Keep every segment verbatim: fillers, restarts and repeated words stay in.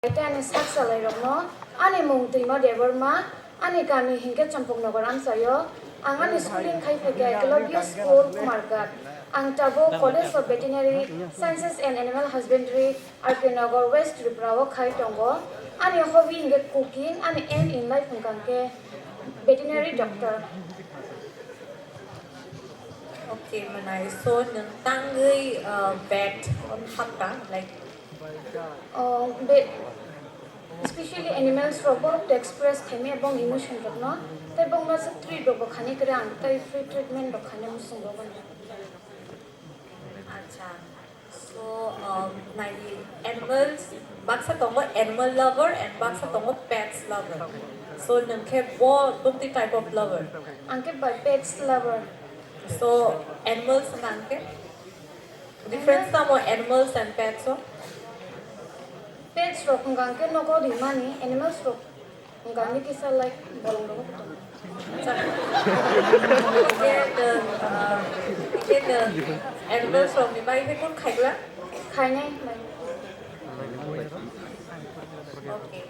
Tei ani sak salairokno, ani mung Twima Debbarma, ani kami hinkhe Champaknagar amchaio. Ang ani schooling khai phaikha Eklavya School, Kumarghat. Ang tabuk College of Veterinary Sciences and Animal Husbandry, R K Nagar, West Tripura o khai tongo. Ani hobby hinkhe cooking, ani aim in life wngkha hinkhe veterinary doctor. Okay, manai, so nwng tangwi, uh, vet on hapta, like, Oh, be, especially animals rok, borok to express khaimaya bong emotion rokno, tei bongno aswk treat rokbo khainai kwrwi ang tei free treatment rok khainai muchungo. Acha, so, um, naidi, animals, baksa tongo animal lover and baksa tongo pets lover. So nwng khe bo bwkti type of lover? Ang khe bai pets lover. So animals nang khe? Difference tamo animals and pets o? Pets rok hwnkha khe nogo rimani, animals rok hwnkha khe kisa like bolong rogo. Acha. Khe nwng, ah, khe nwng animals rokni bai khe kun khaigla? Khainai bai. Okay.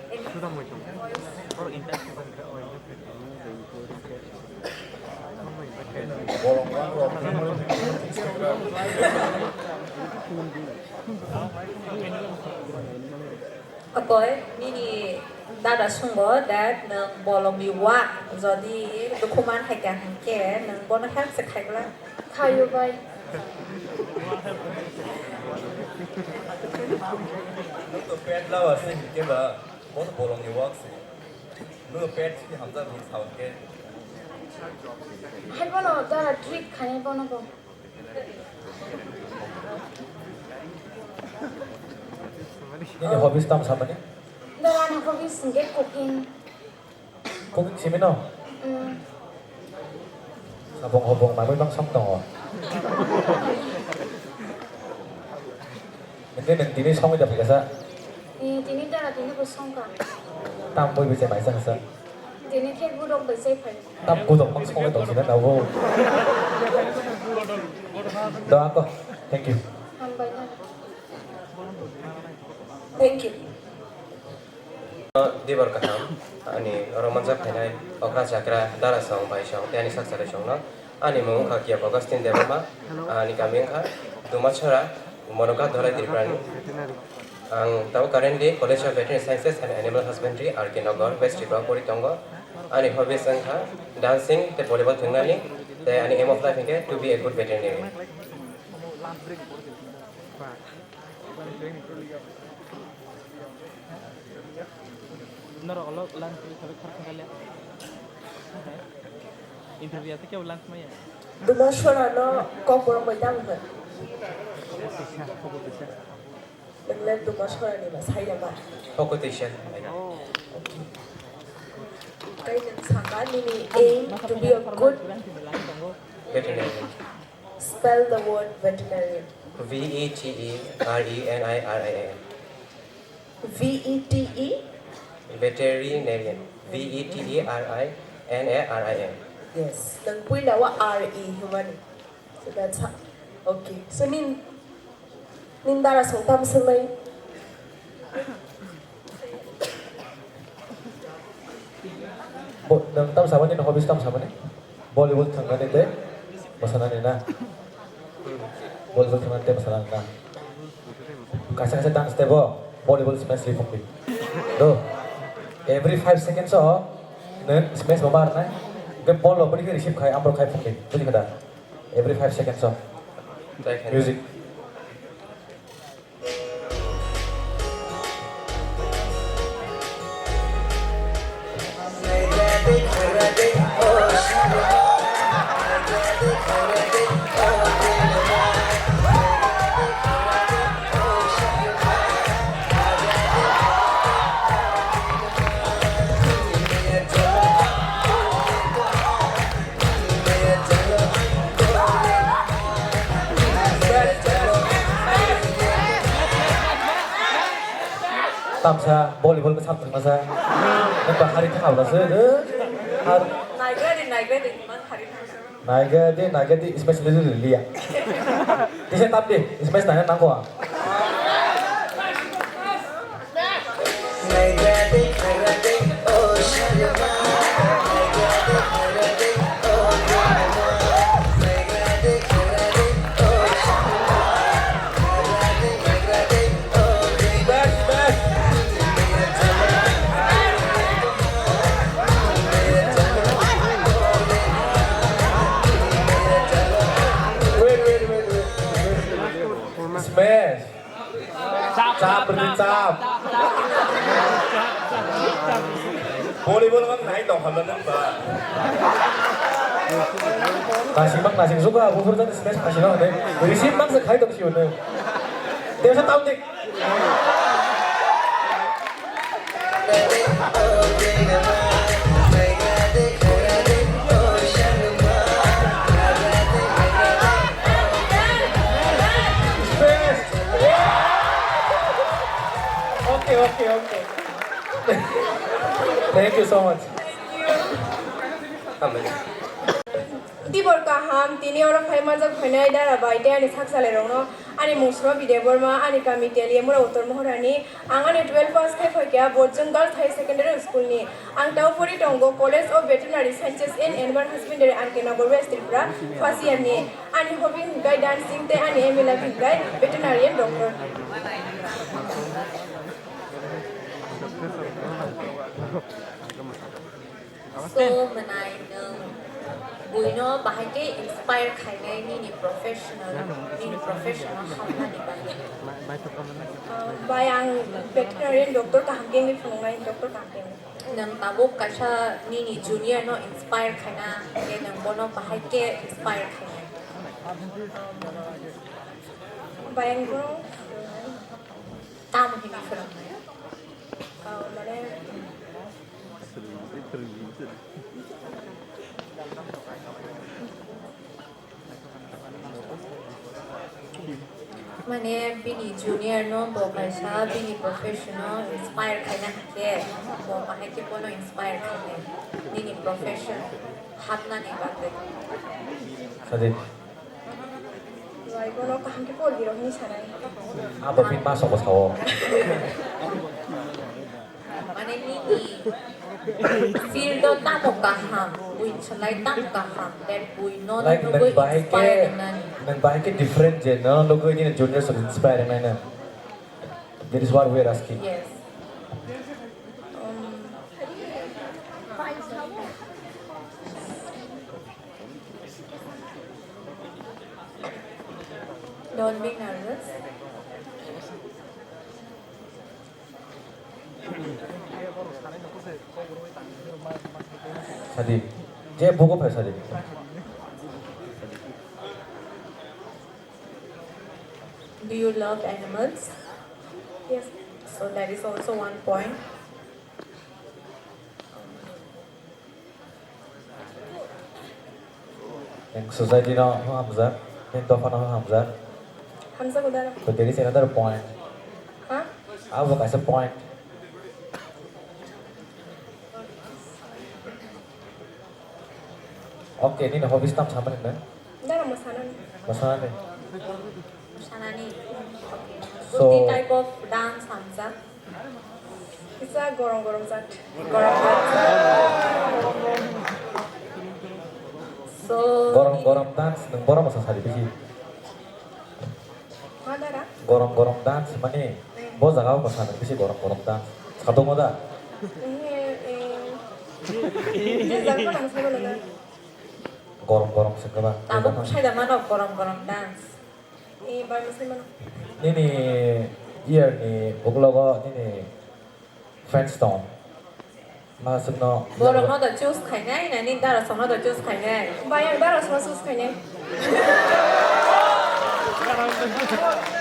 Akoi, nini dada sungo that nwng bolongni wak jodi dukhu man hai kha hinkhe nwng bono help se khai bwla? Khaio bai. Nwng to pet lover se hinkhe ba, bono bolongni wak se. Nwng pet si hamjak ni sao hinkhe. Hai bono dada treat khainai bono bo. Nini hobbies tamo samani? Dara ani hobbies hwnkhe cooking. Cooking simi no? Mm. Sabong hobong mamui bang sok tongo. Nini nang tini songwi da phikasa? Ni tini dara tini bo songkha. Tam boi bise maisa kasa? Tini khe budok bai chai phai. Tam budok mang songwi tong sina na bo. Do ako. Thank you. Hambai na. Thank you. Dibar kaham, ani oro manjak phainai okra chakra dara song bai song tei ani sak chakri songno. Ani mung wngkha Kiya Augustine Debbarma, ani kami wngkha Dumachora, Monoka Dholai Tripurani. Ang tabuk currently College of Veterinary Sciences and Animal Husbandry, R K Nagar, West Tripura pori tongo. Ani hobbies wngkha dancing tei volleyball thwngnani, tei ani aim of life hinkhe to be a good veterinary. Norok ulo lunch ri sabai khar khangkha le. Interview ase kebo lunch maya. Dumachora no kokborok bai tamo khe. Nwngle Dumachora ni ba sai da ba. Pokotisa. Tei nwng saka nini aim to be a good Veterinary. Spell the word veterinarian. V E T E R E N I R I A N. V E T E? Veterinarian. V E T E R I N A R I A N. Yes. Nang puila wa R E humani. So that's how. Okay. So nin Nini dara song tam swngmai. Bo, nwng tam sabani, nwng hobbies tam sabani? Volleyball thwngnani tei bwsanani na? Volleyball thwngnani tei bwsanani na? Kaisa kaisa dance tei bo volleyball smash ri phungdi. Do. Every five seconds o nwng smash bo mar nai. Hwnkhe ball rok bwrwi khe receive khai, amrok khai phungdi. Bujikha da? Every five seconds o. Try khai. Music. Tamsa volleyball bwsam thwngmasa. Nokha hari thang abla se. Har. Naigra de, naigra de, man hari thang. Naigra de, naigra de, smash le le liya. Tisa tap de, smash nai nang ko. Wait, wait, wait, wait. Smash. Chap, chap, chap. Volleyball mang nai tong hal nang ba. Nasing mang nasing suka, bufur tadi smash pasi nang deh. Receive mang sekai tong siu nang. Dia usah tahu deh. Okay, okay, okay. Thank you so much. Tibor kaham, tini oro phai manjak phainai dara bai tei ani sak salai rokno ani mung sima Bidya Borma, ani kami Teliamura Uttor Mohorani, ang ani twelve pass khai phaikha Bojong Girls Higher Secondary School ni. Ang tao pori tongo College of Veterinary Sciences and Animal Husbandry, R K Nagar, West Tripura, first year ni. Ani hobby hingkai dancing tei ani aim in life hingkai veterinarian doctor. So, mwnai nwng buino bahai khe inspire khainai nini professional, nini professional hamnani bagwi? Ah, bai, ang veterinarian doctor kaham khe wngwi phunuknai, doctor kaham khe wngwi. Nwng tabuk kaisa nini junior no inspire khaina khe nwng bono bahai khe inspire khainai? Bai, ang bono tamo hwnwi phwrwngnai? Ah, mane, mane, bini junior no bo kaisa bini profession no inspire khaina hwnkhe, bo bahai khe bono inspire khainai nini profession hapnani bagwi. Sadi. Bai, bono kaham khe por di rok hinwi sanai. Abo pin ma soko sao. Mane nini field o tamo kaham, bui salai tamo kaham, that bui no Like, nugwi nwng bahai khe, inspire wngnani. Nwng bahai khe different je, no nugwi nini junior sok inspire wngnai na. That is what we are asking. Yes. Um, Don't be nervous. Sadi, je bugo phai sadi. Do you love animals? Yes. So that is also one point. Nwng society no hamjak, nwng dopha no hamjak. Hamjago dara. But there is another point. Ha? Abo kaisa point. Okay, nini hobbies tam samani na? Dara mosanani. Mosanani. Mosanani. Okay. So, which type of dance hamjak? Kisa gorom gorom jat. Gorom gorom jat. So, gorom gorom dance, nwng borom mosa sadi bisi. Ma dara? Gorom gorom dance mani, hmm, bo jaga o mosa nwng bisi gorom gorom dance. Satung da? Eh, eh. Je jaga nang sabo na. Gorom gorom se kaba. Tabuk sai da mano gorom gorom dance. Eh, bai, masai mano. Nini year ni uklogo nini friends tong. Ma sukno. Borok no da choose khainai, na nini dara song no da choose khainai. Bai, ang dara song no choose khainai.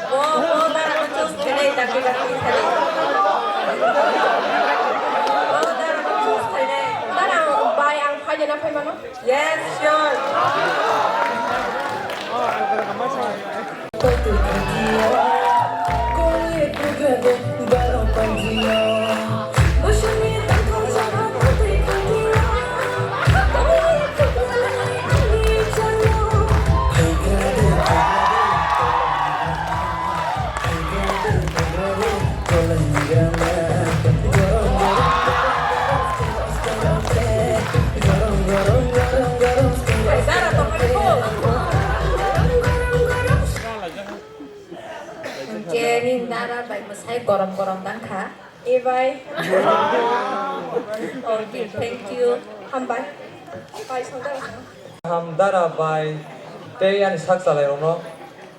Bo, bo dara no choose khainai, dakti dakti khainai. Bo dara no choose khainai. Dara, bai, ang phai de na phai mano. Yes, sure. Korom korom tang kha. A bai. Okay, thank you. Hambai. Bai songda. Hamdara bai tei ani sak chalai rokno.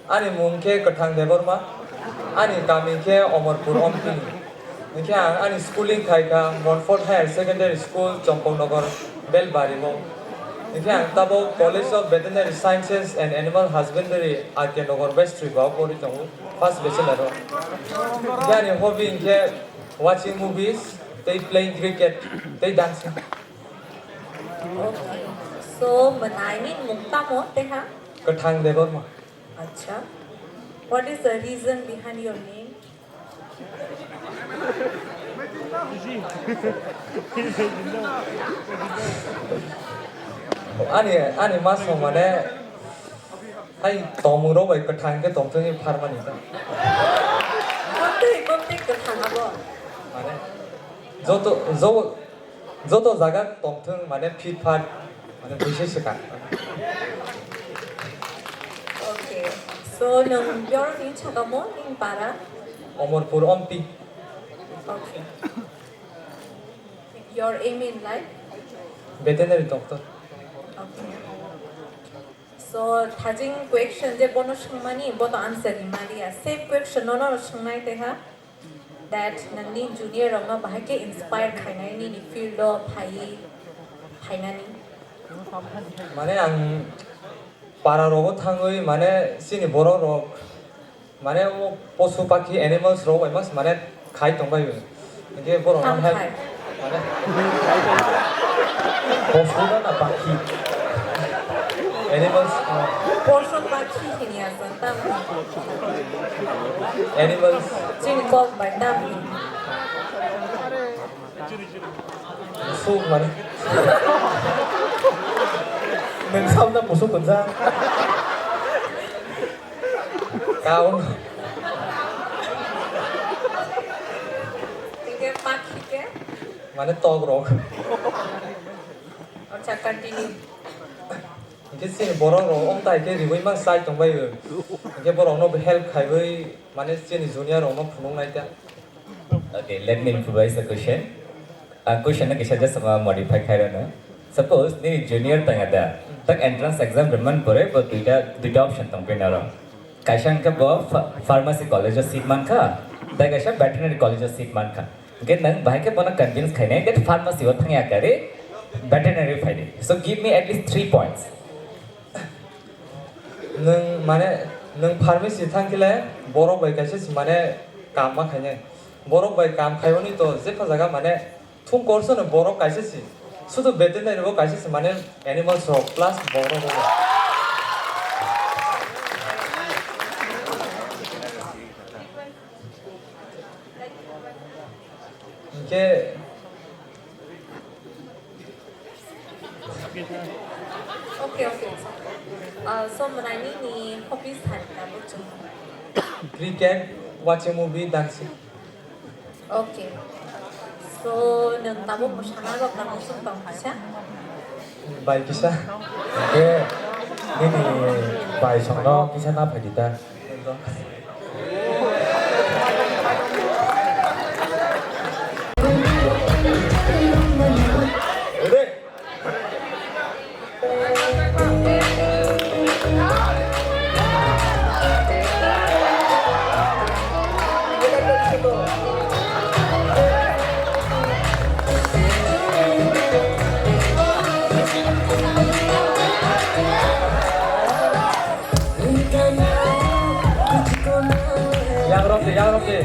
Ani mung khe Kwthang Debbarma. Ani kami khe Omorpur Omtini. Hingkhe ang ani schooling khai kha Montfort Higher Secondary School, Chompoknagar, Belbari o. Hingkhe ang tabok College of Veterinary Sciences and Animal Husbandry, R K Nagar West Tripura o pori tongo, first bachelor o. Hingkhe ani hobby hingkhe watching movies, tei playing cricket, tei dancing. Okay. So, mwnai ni mung tamo teha? Kwthang Debbarma. Acha. What is the reason behind your name? Ani, ani masong mane, ai tomung rok bai kwthang khe tongthwngwi pharmani ta. Kontwi, kontwi kwthang abo? Mane, joto, jo-, joto jaga tongthwng mane fit fat mane buisi swkang. Okay. So, nwng yorni chakamo nini para? Omorpur Ompi. Okay. Your aim in life? Veterinary doctor. Okay. So, thajing question je bono swngmani, bono answer rimaliya. Same question nono swngnai teha. That nangni junior rokno bahai khe inspire khainai nini field o phaiwi phainani? Mane ang para rogo thangwi mane chini borok rok mane o posu pakhi animals rok bai mas mane khai tongbai. Hingke borok ang no help khai. Mane posu na na pakhi. Animals. Posu pakhi hini aswk tamo. Animals. Chini kok bai tamo. Musuk mane. Nwng samna musuk kunsa. Kaun. Hingke pakhi ke? Mane tok rok. Acha, continue. Hingke chini borok rok omtai khe riwi ma sai tongbai o. Hingke borok no help khaiwi mane chini junior rok no phunuk nai ta. Okay, let me improvise a question. Ang question no kisa just ma modify khai rano. Suppose nini junior tanga da, tak entrance exam rwman pore bo duita, duita option tong pai naro. Kaisa hwnkhe bo pha-, pharmacy college o seat mankha, tei kaisa veterinary college o seat mankha. Hwnkhe nwng bahai khe bono convince khainai that pharmacy o thangya kare veterinary phaidi. So give me at least three points. Nwng mane nwng pharmacy thangkhile borok bai kaisa si mane kam ma khainai. Borok bai kam khaiyoni to jekha jaga mane thung korso no borok kaisa si. Sudu veterinary bo kaisa si mane animals rok plus borok rok. Hingke Okay, okay. Uh, so, mwnai nini hobbies thani tabuk chwng? Cricket, watching movie, dancing. Okay. So, nwng tabuk mwsana rok na muchung tong kisa? Bai kisa. Hingke nini bai songno kisa na phaidi ta. Yang rok de, yang rok de.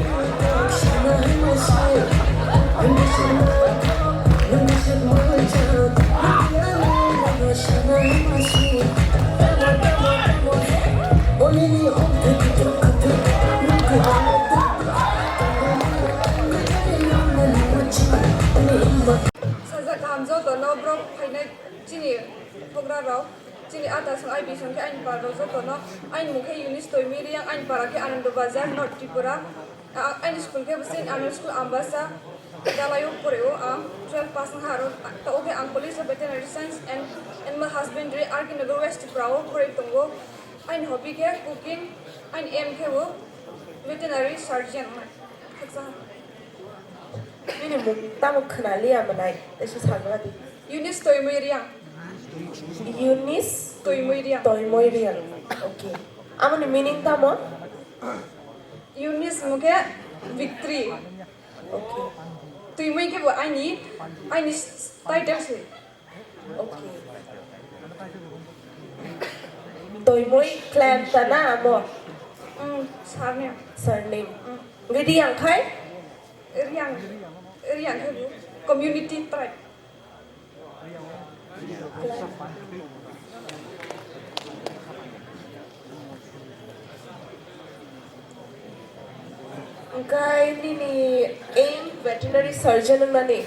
Sajak kaham joto no borok phainai chini thogra rok. Chini a tasung ai bising khe aini para rok jotono, aini mung khe Eunice Toimi Riyang, aini para khe Anando Bazar, North Tripura. A-, aini school khe Saint Anand School Ambasa, Jalai o pore o ang twelve pass wngkha aro ta-, o khe ang College of Veterinary Science and Animal Husbandry, R K Nagar West Tripura o pore tongo. Aini hobby khe cooking, aini aim khe bo veterinary surgeon wngnai. Nini mung tamo khwnaliya mwnai, teisa sagwladi. Eunice Toimoi Riang. Eunice Toimoi Riang. Toimoi Riang. Okay. Amoni meaning tamo? Eunice mungkhe victory. Okay. Toimoi khe bo aini, aini title se. Okay. Toimoi clan ta na amo? Mm, surname. Surname. Mm. Riang khai? Riang, Riang khai bo. Community tribe. Hwnkhe nini aim veterinary surgeon wngnani?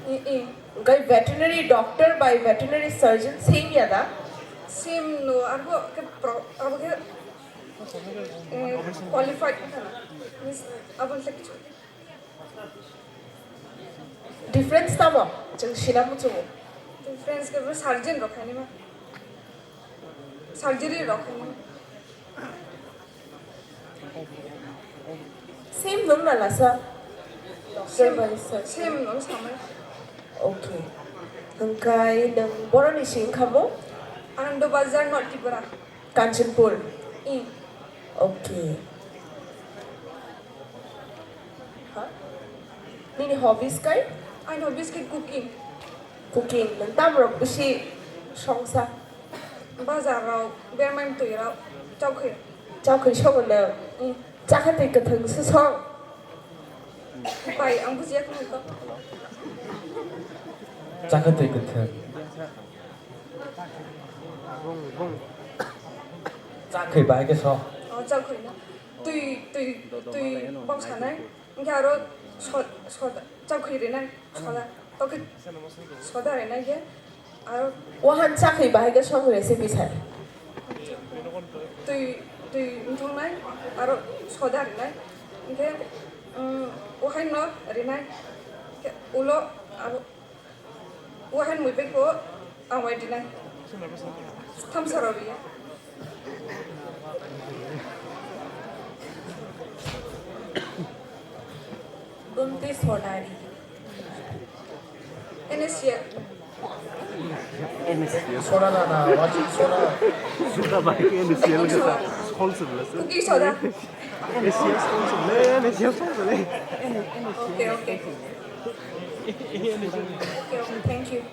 I, i. Hwnkhe veterinary doctor bai veterinary surgeon same ya da? Same no, arbo khe pro-, abo khe, eh, qualified wngkha na. Means, aboni se kichu. Difference tamo? Chwng sina muchungo. Difference khe bo surgeon rok khainima. Surgery rok khainima. Same nwng na lasa? Doctor bai surgeon. Same nwng samai. Okay. Hwnkhe nwng boroni sing kha mo? Anando Bazar, North Tripura. Kanchanpur? Mm. Okay. Ha? Nini hobbies kai? Aini hobbies khe cooking. Cooking. Nwng tamrok bisi songsa? Bazar rok, bermai twi rok, chokhui. Chokhui songo nwng? Mm. Chakha twi kwthwng se song? Bai, ang bujiya khna kho. Chakha twi kwthwng. Chakhui bahai khe so. O, chakhui na. Twi, twi, twi bok sanai. Hwnkhe aro so-, soda, chakhui rinai, soda. Tokhe soda rinai khe aro. Wahan chakhui bahai khe song recipe sai. Twi, twi wngthoknai, aro soda rinai. Hwnkhe, um, wahaino rinai. Hwnkhe ulo abo. Wahan mui beko ang wai dinai. Thamsa rw ya. Gumti Sonari. N S C L. Soda na, na, watching soda. Soda bai N S C L ka ta sponsor la sir. Cooking soda. N S C L sponsor le, N S C L sponsor le. Okay, okay. Okay, okay, thank you.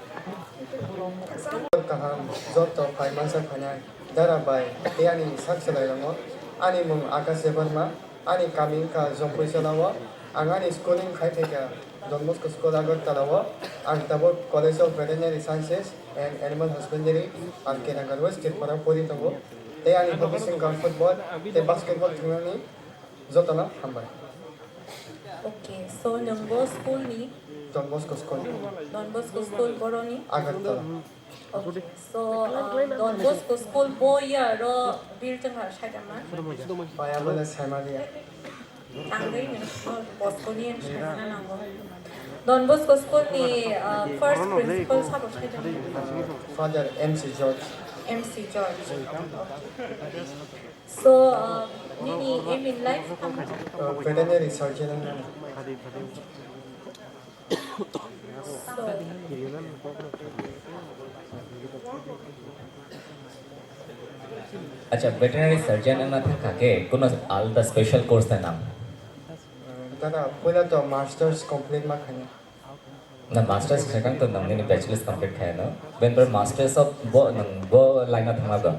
Kaham, joto phai mansa phainai, dara bai, tei ani sak chwlairango. Ani mung Akash Debbarma, ani kami wngkha Jompui Cholao. Ang ani schooling khai phaikha Don Bosco School Agartala o. Ang tabuk College of Veterinary Sciences and Animal Husbandry, R K Nagar West, Tripura pori tongo. Tei ani hobbies wngkha football tei basketball thwngnani. Jotono hambai. Okay, so nwng bo school ni? Don Bosco School. Don Bosco School boroni? Agartala. Okay, so, uh, Don Bosco School bo year o build wngkha saitama? Bai, abo le saimaliya. Tangwi nwng Don Bosco ni saimana nango. Don Bosco School ni, uh, first principal sabo saitama? Father M C George. M C George. So, uh, nini aim in life tamo? Uh, veterinary surgeon wngmani. So, Acha, veterinary surgeon wngna thangkha khe kuno alda special course ta nang? Uh, dada, puila to masters complete ma khaina. Na masters swkang to nang nini bachelors complete khaino. Ben par masters of bo nang bo line o thangma do.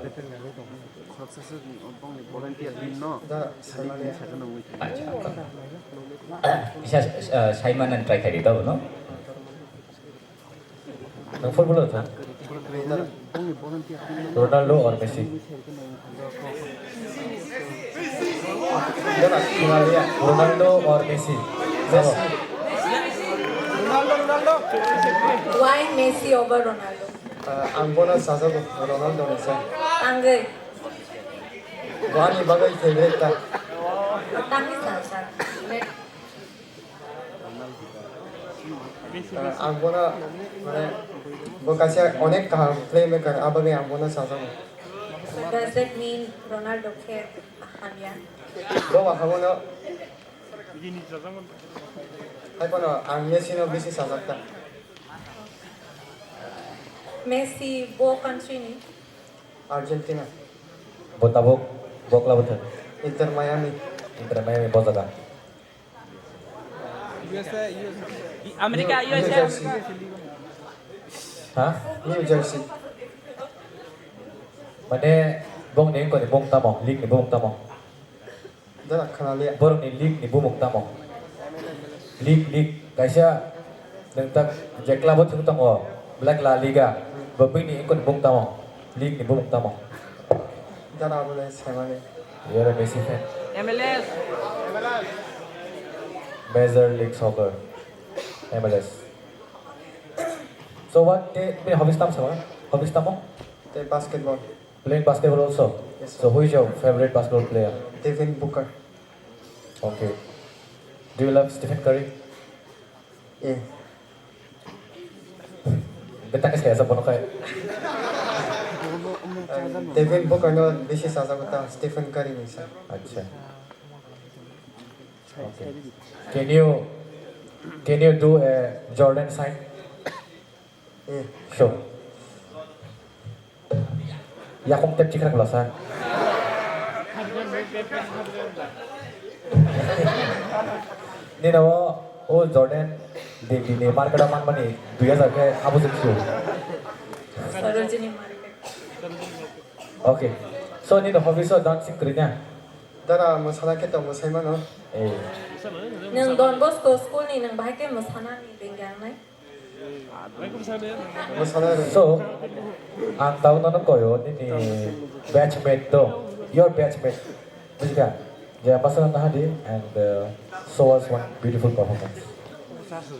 Success ni bongni volunteer din no. Da, samani. Acha. Isa, uh, saimana try khai di to no. Nang football to. Ronaldo or Messi? Ronaldo or Messi? Why Messi over Ronaldo? Ah, ang bono sajago, Ronaldo ni sa. Tangwi. Bo ani bagwi favorite ta. Tangwi sa, sa. Ah, ang bono, mane, bo kaisa onek kaham playmaker, aboni ang bono sajago. So does that mean Ronaldo khe hamya? Bo bo hamono Hai phano ang Messi no bisi sajak ta. Messi bo country ni? Argentina. Bo tabuk bo club thang? Inter Miami. Inter Miami bo jaga. U S A, U S A. America, New, New U S A. Jersey. Ha? New Jersey. Mane bong ni ko ni bong tamo, league ni bong tamo. Dara khana liya. Borok ni league ni bumung tamo? League, league. Kaisa nwng tak je club o thwng tongo, Black La Liga. Bo bini engkon bumung tamo? League ni bumung tamo? Dara abo le semani. You are a Messi fan? M L S. Major League Soccer. M L S. So what, te, bini hobbies tamo sama? Hobbies tamo? Te basketball. Playing basketball also? Yes, sir. So who is your favorite basketball player? Devin Booker. Okay. Do you love Stephen Curry? Yeah. Betang saya sa bono kai. Uh, Devin Booker no bisi saja kota Stephen Curry ni sa. Acha. Okay. Can you, can you do a Jordan sign? Eh. Sure. Yakung tep chikrak bwlasa. Nino o Jordan de bini market o manmani dui hajar khe abo se sio. Sarojini market. Okay. So nino hobbies o dancing kwrwi na? Dara mwsana khe tong mwsai mano. Eh. Nwng Don Bosco school ni nwng bahai khe mwsana ni ringyang nai? So, ang tao nono koyo nini batchmate to, your batchmate, bujikha? Je masala nahadi and uh, show us one beautiful performance.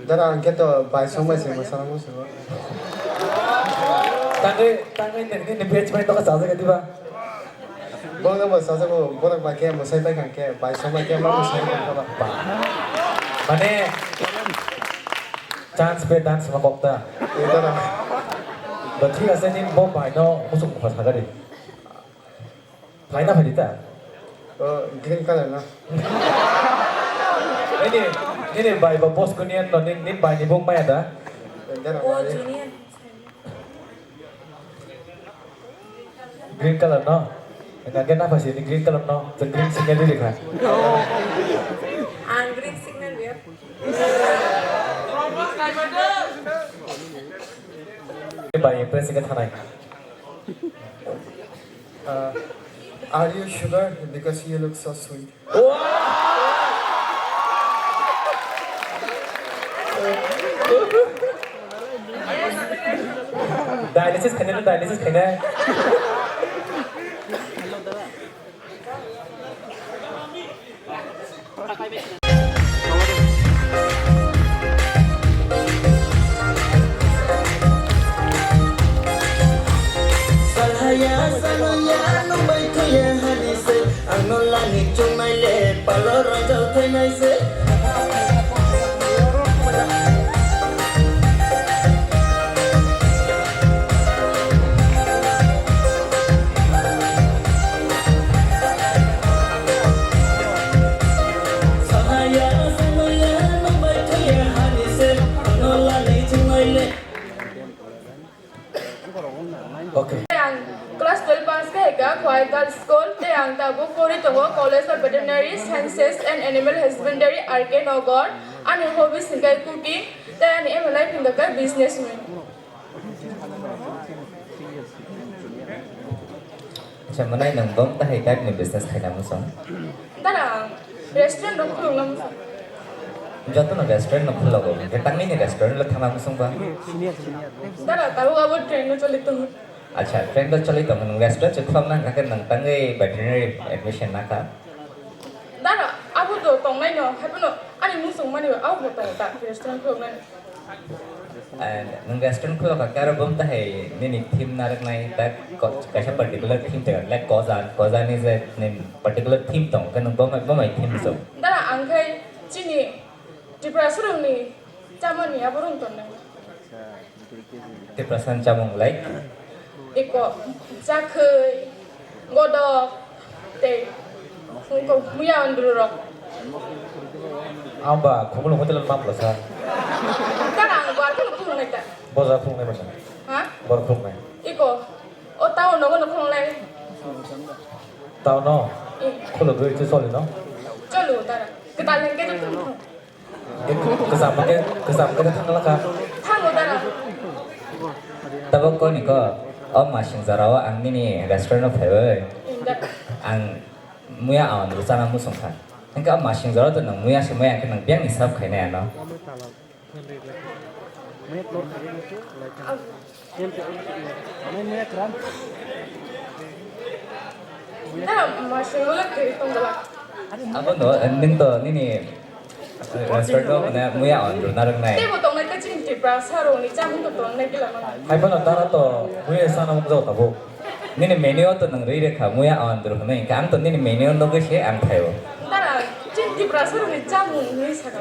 Dara ang khe to bai song bai se masala mo se. Tangwi tangwi nini batchmate to ka chajaga diba? Borok no bo sajago, borok bai khe mwsai pai kha khe, bai song bai khe ma mwsai pai kha ba. Mane chance pe dance ma kok ta. Eta na. To thik ase, nini bo bai no muchung mukha sagari. Phai na phai di ta? O, green color na. Nini, nini bai bo boss kunian no, nini, nini bai ni bung maya da? Eta na. O, bai. Junior. Green color no? Enggak kena apa sih ini green color no? The green signal ini kan? Ang green signal ya. Ini banyak impress ke tanai. Uh, are you sugar? Because you look so sweet. Dialysis khainai, dialysis khainai. Salhaya, salhaya, nung bai thuya hani se. Ang no lani chungnai le, palo rojak thainai se. Sahaya, sahaya, nung bai thuya hani se, ang no lani chungnai le. Okay. Ang class twelve pass khe ka Khowai Girls School, tei ang tabuk pori tongo College of Veterinary Sciences and Animal Husbandry, R K Nagar. Ani hobbies hwnkhe cooking, tei ani aim in life hwnkhe business man. Acha, mwnai nwng bom tahai type ni business khaina muchung? Dara, ang restaurant rok khulukna muchung. Joto no restaurant no khulogo, hwnkhe tangwi ni restaurant lo thangna muchung ba? Dara, tabuk abo train no choli tongo. Acha, train no choli tongo, nwng restaurant se khulokna hwnkha khe nwng tangwi veterinary admission nakha? Dara, abo to tongnai no, haiphano ani muchung mani abo bo tongo ta, restaurant khuluknani. And nwng restaurant khulokha khe aro bum tahai nini theme narwknai ta ko-, kaisa particular theme tongkha, like Koza, Koza ni je nini particular theme tongo khe nwng bumai, bumai theme rwchao? Dara ang khai chini Tripura surungni chamani abo rung tongnai. Tiprasani chamung like? Eko, chakhwi, godok, tei wngkok muya andru rok. Amba khumulwng hotel-o ma phlasa. Tara ang bo akheno khulumnai ta. Boja khulumnai masa. Ha? Bor khulumnai. Iko. O tao nogo no khulumnai. Tao no? Eh. Khulugwi se soli no? Cholo tara. Kwtal hwnkhe to thung thung. Eh, kwcham hwnkhe, kwcham hwnkhe thang lakha. Thango tara. Tabuk koni ko, o masing jorao ang nini restaurant-o phaiwi. Inda. Ang muya awan rw chana muchungkha. Hwnkhe o masing jorao to nwng muya se muya hwnkhe nwng biyangni serve khainai ano. Abono nwng to nini restaurant-o mane muya on rwna rwngnai. Teibo tongnai khe chini Tiprasa rokni chamung to tongnai gila mano. Haiphano dara to muya sana mung jao tabuk. Nini menu-o to nwng rwi rwkha muya on rw hwnwi, hwnkhe ang to nini menu nugwi se ang phaio. Dara chini Tiprasa rokni chamung hinwi sakha.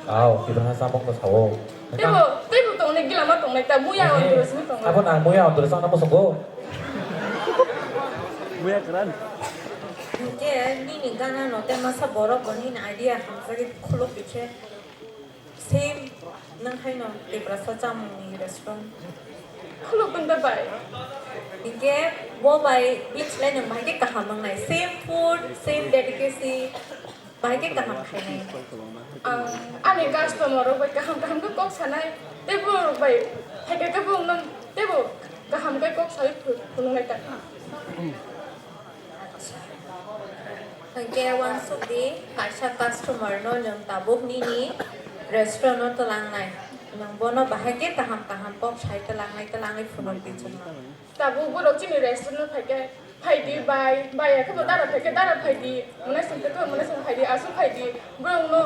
Aw, kibaha chamung no sao. Teibo, teibo tongnai gila ma tongnai ta, muya on rw simi tongnai. Abo nang muya on rw sana muchungo. Muya kwran. Hwnkhe nini gana no tei masa borok bo nini idea hamjagwi khuluk bikhe same nwng haino Tiprasa chamungni restaurant. Khuluk tongda bai. Hwnkhe bo bai bichlai nwng bahai khe kaham wngnai. Same food, same delicacy. Bahai khe kaham khainai. Ang ani customer rok bai kaham kaham khe kok sanai, tei borok bai phaikha khe borok no teibo kaham khe kok saui phunuknai ta. Hwnkhe uansukdi kaisa customer no nwng tabuk nini restaurant o twlangnai, nwng bono bahai khe kaham kaham kok sai twlangnai, twlangwi phunukdi chwngno. Tabuk borok chini restaurant o phaikhe, phaidi bai, bai ya khe bo dara phaikhe dara phaidi, mwnai song khe mwnai song phaidi, aswk phaidi, borok no,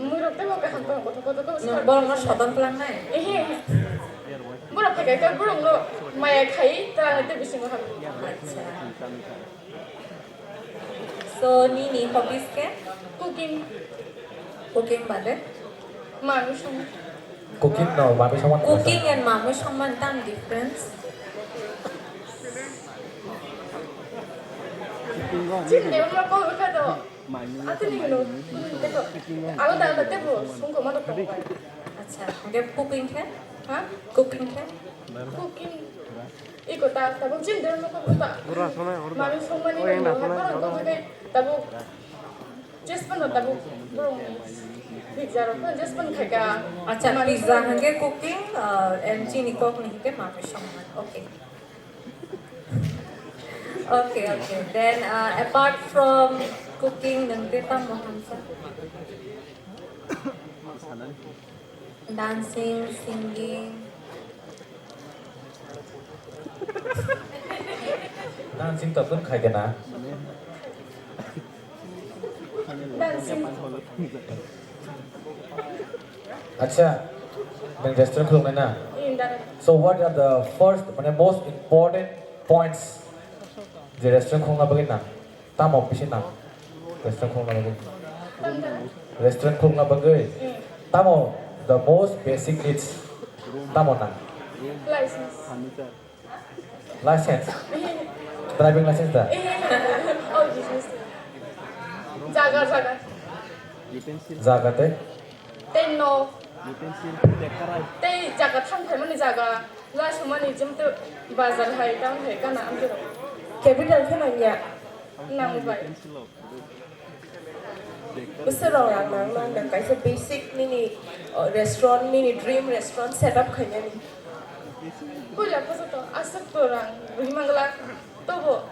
mwrwk tei bo kaham kaham kothok kothok khe. Nwng borok no sodom twlangnai? Ehe, ehe. Borok phaikhe khe borok no maya khai twlangnai tei bisingo habi. Acha. So, nini hobbies khe? Cooking. Cooking bade? Manwi songmani. Cooking no manwi songmani. Cooking and manwi songmani tam difference? Chini de ulo ko ka do. Atini no. Alada alada tebo songko mano tongbai. Acha, hwnkhe cooking khe? Ha? Cooking khe? Cooking. Iko ta, tabuk chini dera mokol ta. Manwi songmani rok no hai borok tong khe tabuk. Just pano tabuk borok ni pizza rok no just pano khaika. Acha, pizza hwnkhe cooking, uh, and chini kok ni hwnkhe manwi songmani. Okay. Okay, okay. Then, uh, apart from cooking, nwng tei tamo hamsa? Dancing, singing. Dancing to kun khai gana. Dancing. Acha, nang restaurant khuluk nai na? Inda. So what are the first, mane most important points je restaurant khulna bagwi na? Tamo bisi nang restaurant khulna bagwi? Restaurant khulna bagwi tamo the most basic needs tamo nang? License. License? Driving license da? Oh, business. Jaga, jaga. Jaga tei? Tei no. Tei jaga thang phaimani jaga, la sumani jemto bazar hai, town hai, gana amjero. Capital khe nangya. Nang bai. Bwswk rok rang nang nang nang kaisa basic nini, uh, restaurant, nini dream restaurant set up khainani. Puila phasato aswk to rang rwui mangla, tobo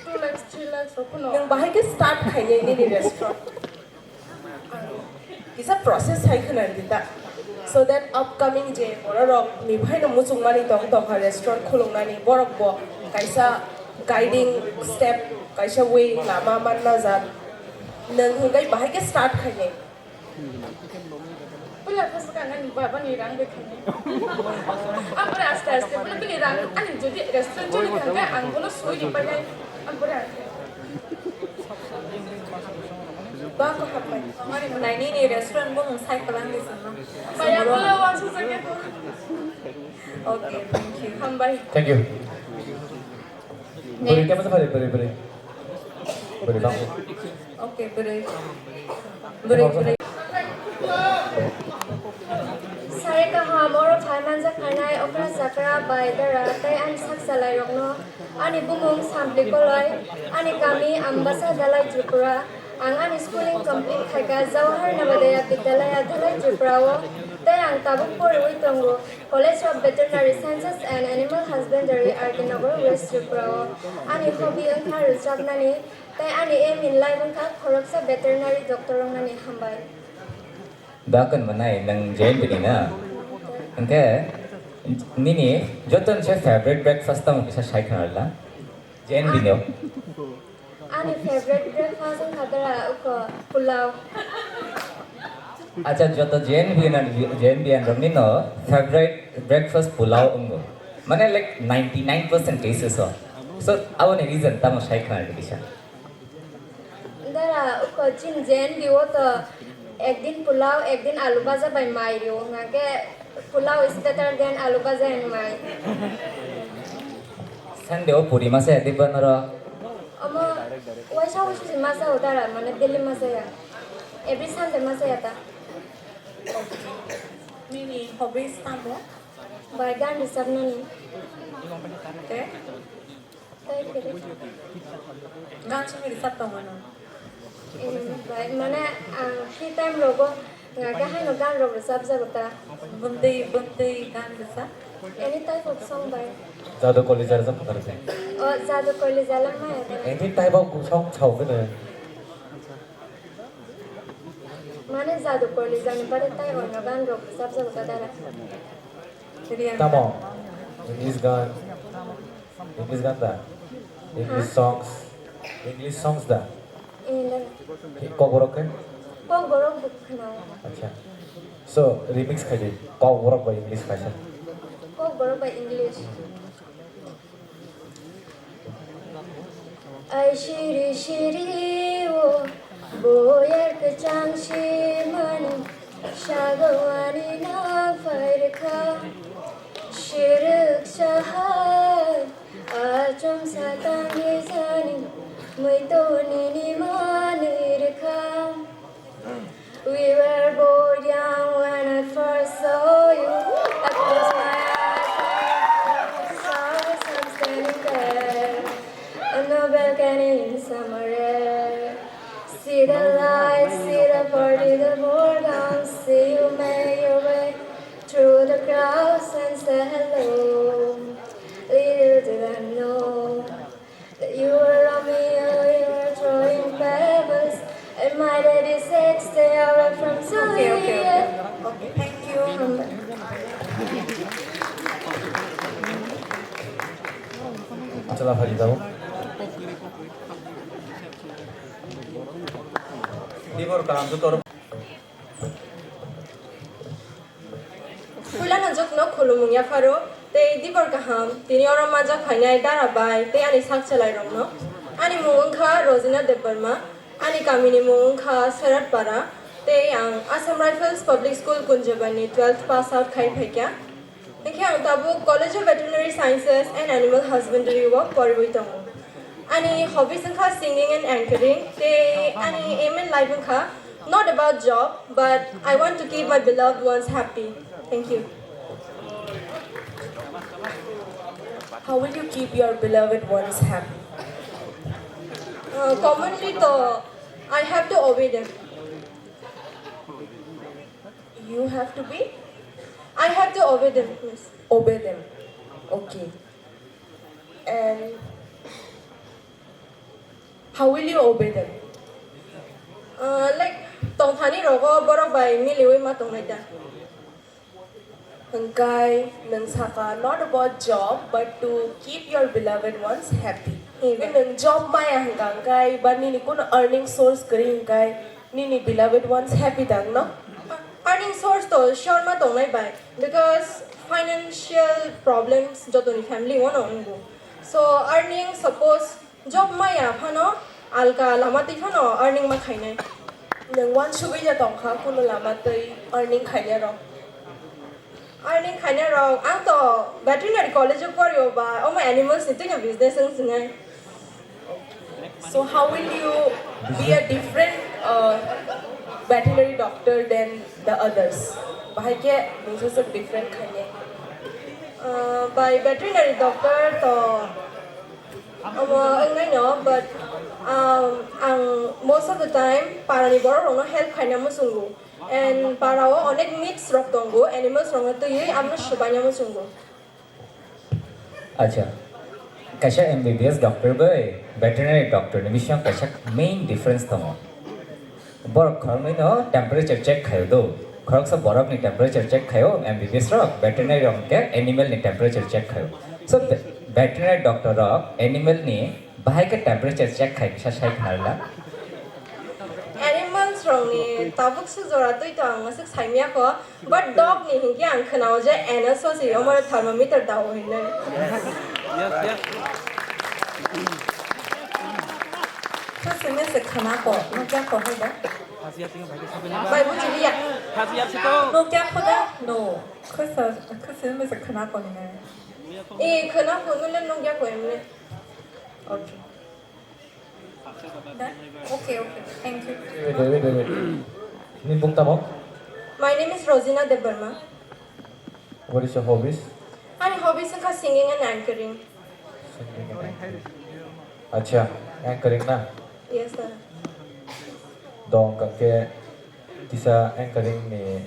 two lakhs, three lakhs rok phano. Nwng bahai khe start khainai nini restaurant? Kisa process hai khwna di ta. So that upcoming je borok rok ni phaino muchungmani tong tongkha restaurant khulungnani, borok bo kaisa guiding step, kaisa way lama manna jak. Nwng hwnkhe bahai khe start khainai. Puila phasato ang ani baba ni rang bai khainai. Ang pore aste aste, puila bini rang, ani jodi restaurant choli thangkhe ang bono sui ri painai. Ang pore ang. Ba ko hapai. Mani mwnai nini restaurant bo mung sai kwlang di swngo. Maya bolo wa su sake. Okay, thank you. Hambai. Thank you. Bwrwi khe bwsa phari, bwrwi, bwrwi. Bwrwi bang. Okay, bwrwi. Bwrwi, bwrwi. Sari kaham, oro phai manjak phainai okra chakra bai dara tei ani sak chalairokno. Ani bumung Sampli Koloi, ani kami Ambasa Dalai Tripura. Ang ani schooling complete khaikha Jawahar Navodaya Vidyalaya Dalai Tripura o, tei ang tabuk poriwi tongo College of Veterinary Sciences and Animal Husbandry, R K Nagar, West Tripura o. Ani hobby wngkha rwchapnani, tei ani aim in life wngkha khoroksa veterinary doctor wngnani. Hambai. Bakon manai nang J N V ni na? Hingke nini joto ni se favorite breakfast tamo kisa sai khna la? J N V ni o. Ani favorite breakfast wngkha dara uko pulao. Acha, joto J N V na, J N V an rok ni no favorite breakfast pulao wngo. Mane like ninety nine percent cases o. So, aboni reason tamo sai khna kisa. Dara, uko chin J N V o to ekdin pulao, ekdin alu baja bai mai rio, hingke pulao is better than alu baja and mai. Sunday o puri masa ya diba noro? Omo, waisa waisa si masa o dara, mane daily masa ya. Every Sunday masa ya ta. Nini hobbies tamo? Bai gan rwchapnani. Te? Tei kwrwi. Gan simi rwchap tongo no? Em, bai, mane, ang free time rogo, nga, khe haino gan rok rwchap jago ta. Bwndwi, bwndwi gan rwchap? Any type of song bai. Jadu Koli Jar jam kar se. O, Jadu Koli Jalam ma ya ta. Any type of song chao kene. Mane Jadu Koli Jani bade tai o nga gan rok rwchap jago ta dara. Tamo? English gan. English gan da? English songs. English songs da? Kokborok khe? Kokborok bo khwnao. Acha. So, remix khai di. Kokborok bai English kaisa. Kokborok bai English. Ai siri siri o, boyar kwchang simani, sagawani na phairkha. Sirwk sahai, achom satang hijani, muitonini manwirkha. We were both young when I first saw you. I close my eyes and I saw us, I'm standing there on the balcony in summer air. See the lights, see the party, the board, see you make your way through the crowds and say hello. Little did I know that you were Romeo, you were throwing pebbles, and my daddy said, "Stay away from Juliet." Okay, okay, okay. Okay, thank you. Chwla phari tabo. Dibor kaham to tor. Puilano jokno khulumung yapharo tei dibor kaham, tini oro manjak phainai dara bai tei ani sak chwlairokno. Ani mung wngkha Rosina Debbarma, ani kamini mung wngkha Seratpara, tei ang Assam Rifles Public School Kunjabani twelfth pass out khai phaikha. Hingkhe ang tabuk College of Veterinary Sciences and Animal Husbandry o poriwi tongo. Ani hobbies wngkha singing and anchoring, tei ani aim in life wngkha not about job, but I want to keep my beloved ones happy. Thank you. How will you keep your beloved ones happy? Uh, commonly, to I have to obey them. You have to be? I have to obey them, miss. Obey them. Okay. And how will you obey them? Uh, like, tongthani rogo borok bai miliwi ma tongnai ta. Hingkai nwng saka, not about job, but to keep your beloved ones happy. Nwng job maya hingka hingkai ba nini kuno earning source kwrwi hingkai nini beloved ones happy dang no? Earning source to sure ma tongnai bai, because financial problems jotoni family o no wngo. So earning, suppose job maya phano alka lama twi phano earning ma khainai. Nwng uansugwi ya tongkha kuno lama twi earning khainai rok? Earning khainai rok, ang to veterinary college o porio ba, omo animals ni twi no business wng sinai. So how will you be a different uh, veterinary doctor than the others? Bahai khe mungsa swk different khainai. Uh, by veterinary doctor to omo wngnai no, but um, ang most of the time parani borok rokno help khaina muchungo, and parao onek myths rok tongo animals rokno twiwi, amno swbaina muchungo. Acha, kaisa M B B S doctor bai veterinary doctor ni bising kaisa main difference tongo. Borok khoroknwi no temperature check khaio do. Khoroksa borok ni temperature check khaio M B B S rok, veterinary rok hwnkhe animal ni temperature check khaio. So ve- veterinary doctor rok animal ni bahai khe temperature check khai kisa sai khnarla. Animals rokni tabuk se jora twi to ang aswk saimya kho. But dog ni hinkhe ang khwnao je N S O si omo thermometer dao hinwi. Khwswk mese khwna ko, nukya ko hai da? Bai buji liya. Nukya ko da? No. Khwsa, khwswk mese khwna ko nini. E khwna ko nule nukya ko emne. Okay. Done? Okay, okay. Thank you. Wait, wait, wait, wait. Nini bung tamo? My name is Rosina Debbarma. What is your hobbies? Ani hobbies wngkha singing and anchoring. Singing and acting. Acha, anchoring na? Yes, sir. Dong kake kisa anchoring ni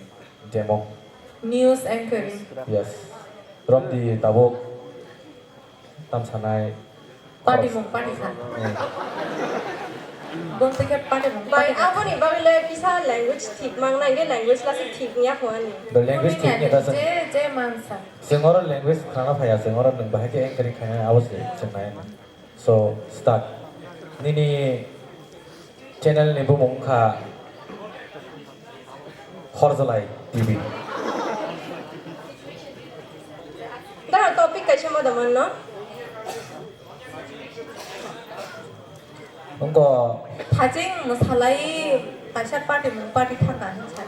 demo. News anchoring. Yes. Romdi tabuk. Tam sanai. Party mung party kha. Hmm. Bung tike party mung Bai party kha. Aboni bagwi le kisa language thik mang nai ge language lasi thik nya ko ani. The language thik ni ta sang. Je je mansa. Sengoro language khana phaya sengoro nung bahai ke anchoring khana abo se chenai. So start. Nini channel ni bumung kha Horjalai T V. Dara topic kaisa ma da manno. Nungko Thajing mwsalai kaisa party mung party thangka hinsa.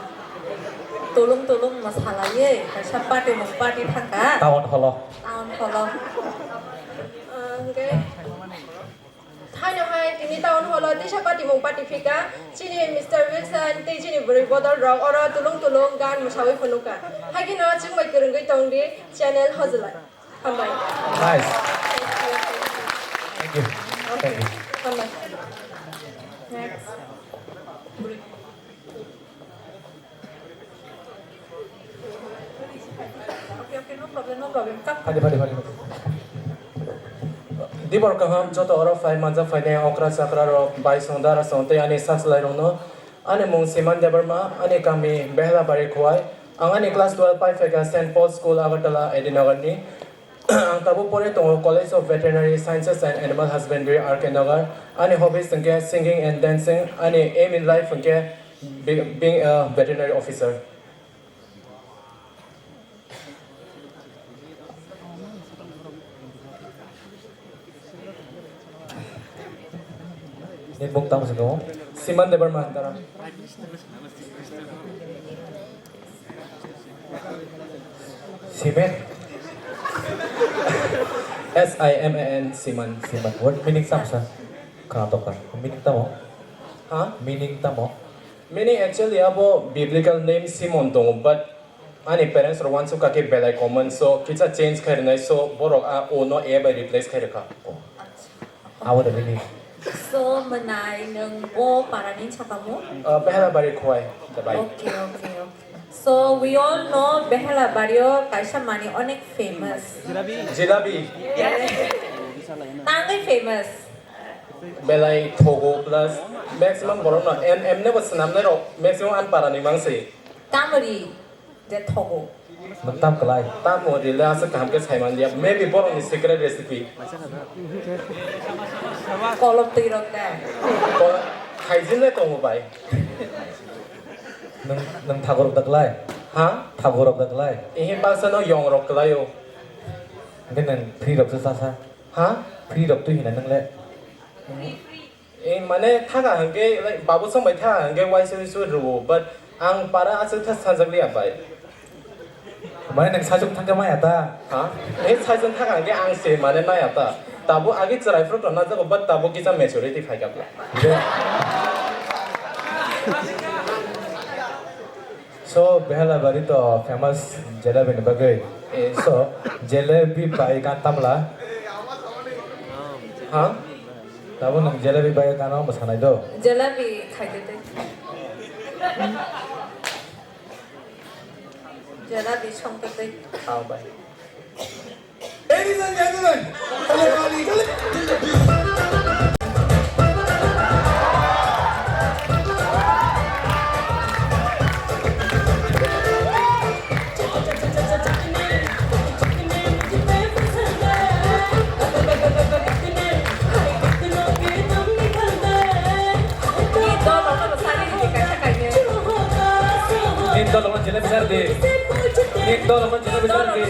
Tulung tulung mwsalai kaisa party mung party thangka. town holo. Town holo. Ah, hwnkhe thaino hai tini town holo tisa party mung party phika chini Mister Wilson tei chini bwrwi bodol rok oro tulung tulung gan mwsawi phunukha. Haikhe no chwngbai kwrwngwi tongdi channel Hojlai. Hambai. Nice. Thank you. Thank you. Hambai. Next. Okay, okay, no problem, no problem. Come. Phadi phadi phadi. Dibor kaham joto oro phai manja phainai okra chakra rok bai song dara song tei ani sachwlai rokno. Ani mung Siman Debbarma, ani kami Behelabari Khowai. Ang ani class twelve pai phaikha Saint Paul School Agartala Edinagar ni. Ang tabuk pore tongo College of Veterinary Sciences and Animal Husbandry R K Nagar. Ani hobbies hwnkhe singing and dancing. Ani aim in life hwnkhe be- being a veterinary officer. Nini bung tamo siko? Siman Debbarma Hantara. Simen. S I M A N Siman. Simen. What meaning tamo sa? Khana toka. Meaning tamo? Ha? Meaning tamo? Meaning actually abo biblical name Simon tongo, but ani parents rok uansuk kha khe belai common, so kisa change khai rwnai, so borok a O no A bai replace khai rwkha. Abo the meaning. So mwnai nwng bo parani sakamu? Uh, Behelabari Khowai. The bai. Okay, okay, okay. So we all know Behela Bario kaisa mani onek famous. Jilabi. Tangwi famous. Belai thogo plus maximum borok no em em ne bo swnamnai rok maximum an para ni mangsi. Tamori je thogo. Nwng tam klai. Tamo rile asa kaham ke saiman liya maybe borok ni secret recipe. Kolom twi rok de. Ko khaijin le tongo bai. Nwng nwng thago rok da klai. Ha? Thago rok da klai. Ehe baksa no yong rok klai o. Hwnkhe nwng free rok se sasa. Ha? Free rok twi hina nwng le. Eh, mane thaka hwnkhe, like, babu song bai thaka hwnkhe waisa waisa rwo, but ang para aswk tha sanjak liya bai. Mane nwng sajwk thangkhe maya ta. Ha? Eh, sajwk thaka hwnkhe ang se mane maya ta. Tabuk agi chwrai phuru tongna jago, but tabuk kisa maturity phaikha bla. De. So, Behalabari to famous jalebi ni bagwi. Eh. So, jalebi bai gan tamla. Ha? Tabuk nwng jalebi bai gano mwsanai do? Jalebi khaidi tei. Jalebi songtwi tei. Khao bai. Ladies and gentlemen, Nini dolokno jelebi sar di. Nini dolokno jelebi sar di.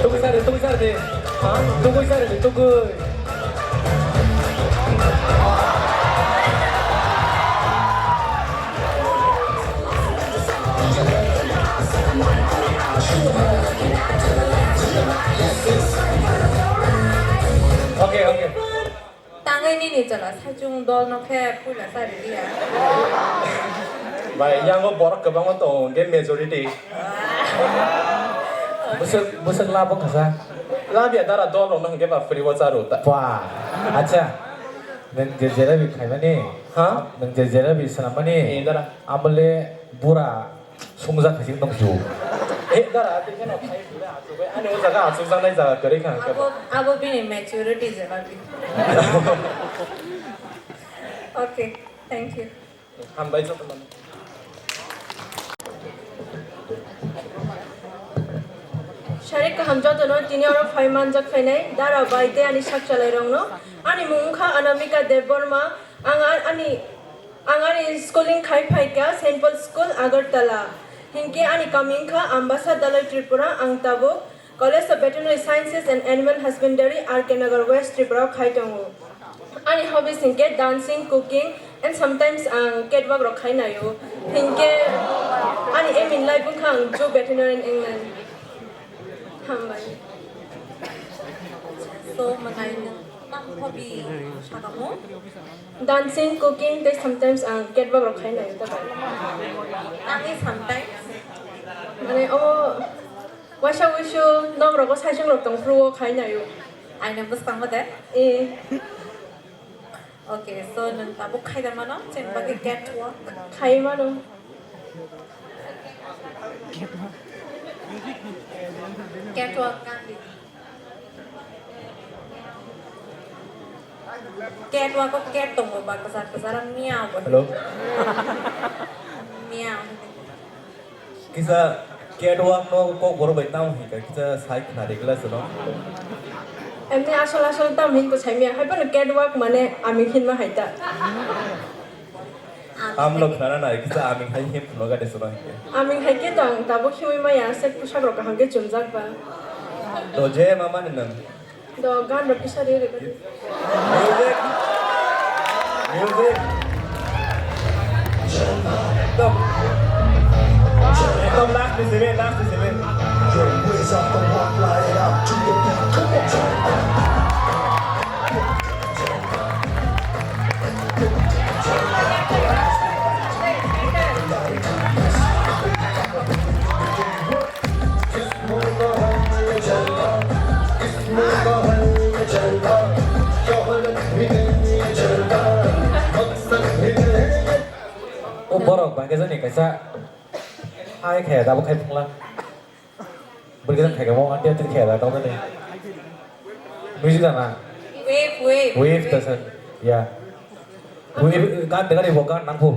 Tugui sar di, tugui sar di. Tugui sar di, tugui. Okay, okay. Tangwi nini chwla saichung dolno khe puila chari diya. Bai, yango borok kwbangma tongo, hwnkhe majority. Bwswk, bwswk labo kasa. Labiya dara dol rokno hwnkhe ba free o charu ta. Pwa, acha. Nwng je jelebi khaimani? Ha? Nwng je jelebi swnammani? Eh, dara. Abole bura sungjak khaising tongsu. Eh, dara, tei kheno khai bura achugwi. Ani o jaga achukjaknai jaga kwrwi kha hwnkhe. Abo, abo bini maturity jelebi. Okay, thank you. Hambai joto mano. Sarik kaham jotono tini oro phai manjak phainai dara bai tei ani sakchalairokno. Ani mung wngkha Anamika Debbarma. Ang a-, ani, ang ani schooling khai phaikha Saint Paul School, Agartala. Hinkhe ani kami wngkha Ambasa, Dalai, Tripura. Ang tabuk College of Veterinary Sciences and Animal Husbandry, R K Nagar, West Tripura o khai tongo. Ani hobbies hinkhe dancing, cooking, and sometimes ang catwalk rok khai naio. Hinkhe ani aim in life wngkha ang zoo veterinarian wngnai. Hambai. So, manai nwng tamo hobby sakamo? Dancing, cooking, tei sometimes ang catwalk rok khai naio ta bai. Ani sometimes? Mane, omo, Waisa wuisu nok rogo saichung rok tong phuru o khai naio. Aina bwskango de? Eh. Okay, so nwng tabuk khai da mano, chini bagwi catwalk? Khai mano. Catwalk kandi. Catwalk o cat tongo ba kwchar kwchar miao bo. Hello. Miao. Kisa catwalk no kok borok bai tamo hinka kisa sai khna rigla sino. Emni asol asol tam hin ko saimya. Hai pano catwalk mane ami hinma haita. Amlo khna na kisa ami hai hin phno ga de sino hinke. Ami hai ke tang tabo khiwi maya se pusak rok kaham ke chumjak ba. To je mama ni nang. Do gan rok kisa ri ri. Music. Music. Ekdom. Ekdom last ni sebe, last ni sebe. O borok bangkhe jani kaisa hai khaya dabo khai phungla. Bwrwi gana khai kamo anti anti khaya da tong ni. Music da na. Wave, wave. Wave ta san. Ya. Wave gan de gari bo gan nang phu.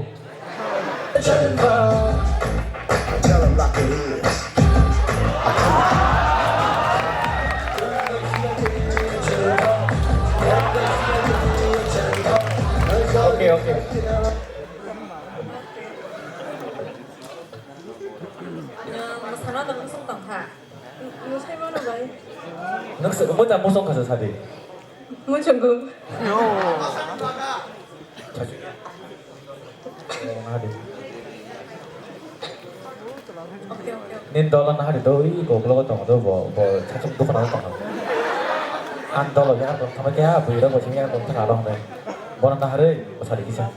Okay, okay. Nwng mwsai mano bai. Nwng se, omo ta mosong khasa sadi. Muchungo. Nini dolo nahari do, ui, koklo tongo do, bo, bo, sachuk dukhan o tongo. Ang dolo ya, tong thangma kya, bui rok bo sini ya, tong thang arong de. Bono nahari, bo sari kisa.